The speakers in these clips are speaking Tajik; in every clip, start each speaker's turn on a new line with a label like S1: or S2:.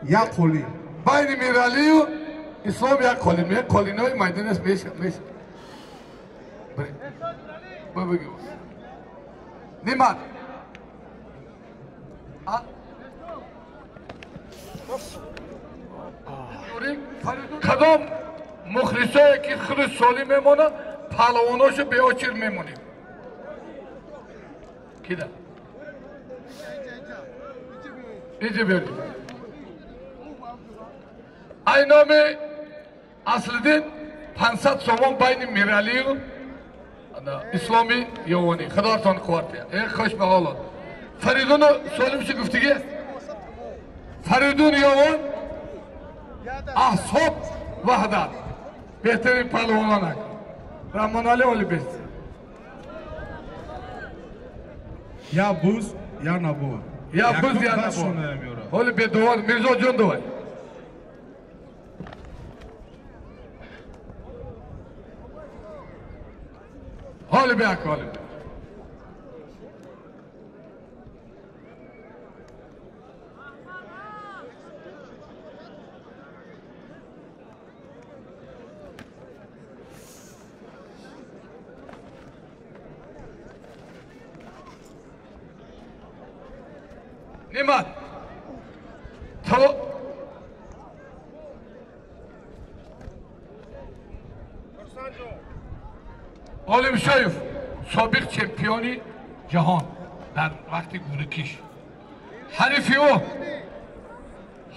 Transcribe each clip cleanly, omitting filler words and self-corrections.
S1: Як қолин.
S2: Байни Миралию Ислом як қолин. Мега қолинои майдонаш меша, меша. Бигӯ. Нимат. Кадом мухлисое ки худи солим мемонад, паҳлавоношо беочир мемонем. Кида? Иҷи биёред. Ай номи Аслиддин 500 сомон байни Миралию Исломи Ёвонӣ. Худотон қувват диҳад. Э, хуш ба ҳолот. Фаридуну Солим чӣ гуфтиги? Фаридун Ёвон, Аҳсоб Ваҳдат. Беҳтарин паҳлавононак. Раҳмоналӣ Олибек.
S1: Я буз, я набор.
S2: Я буз, я набор. Ҳоли бедувор Мирзо ҷон дувай. Ҳоли беак, ҳоли. Нимат. То Олимшоев собиқ чемпиони ҷаҳон дар вақти гурукиш. Ҳарифи ӯ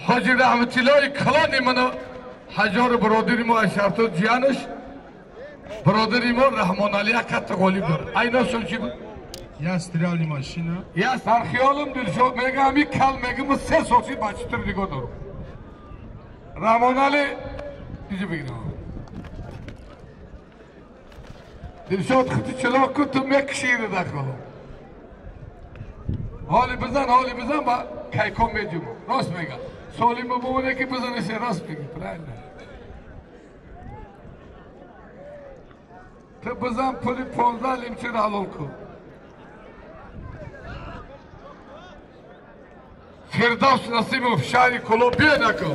S2: Ҳоҷи Раҳматиллои калони ману ҳаҷору бародари мо Ашрафту ҷиянаш, бародари мо Раҳмоналӣ як катта ғолиб дорад. Айношон чӣ буд?
S1: Я стиральная машина.
S2: Я дар хиёлам Дилшод мега ҳами кал мегам се соси бачитир нигоҳ дорам. Раҳмоналӣ иҷи бигирам. Дилшод хути чилоқ кун, ту мекушида дар холо. Ҳоли бизан, ҳоли бизан ба кайкон меҷумам. Рост мега. Солим бимоне ки бизанеше рост меги, правильно. Ту бизан пули 15 лимчиро ҳалол кун. Фирдавс Насимов шаҳри Кӯлоб биё накун.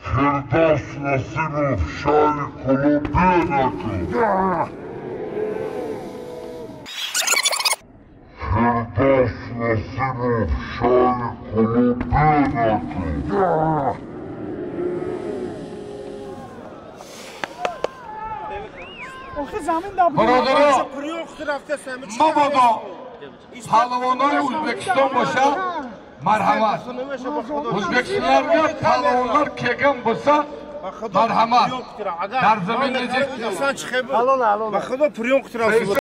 S3: Фирдавс Насимов шаҳри Кӯлоб биё накун. Фирдавс Насимов шаҳри Кӯлоб биё накун.
S2: Бародаро, мабодо паҳлавонои Ӯзбекистон бошад, марҳамат. Ӯзбекистонларга паҳлавонлар келган bo'lsa, марҳамат. Дар замин
S4: Ба худо приём.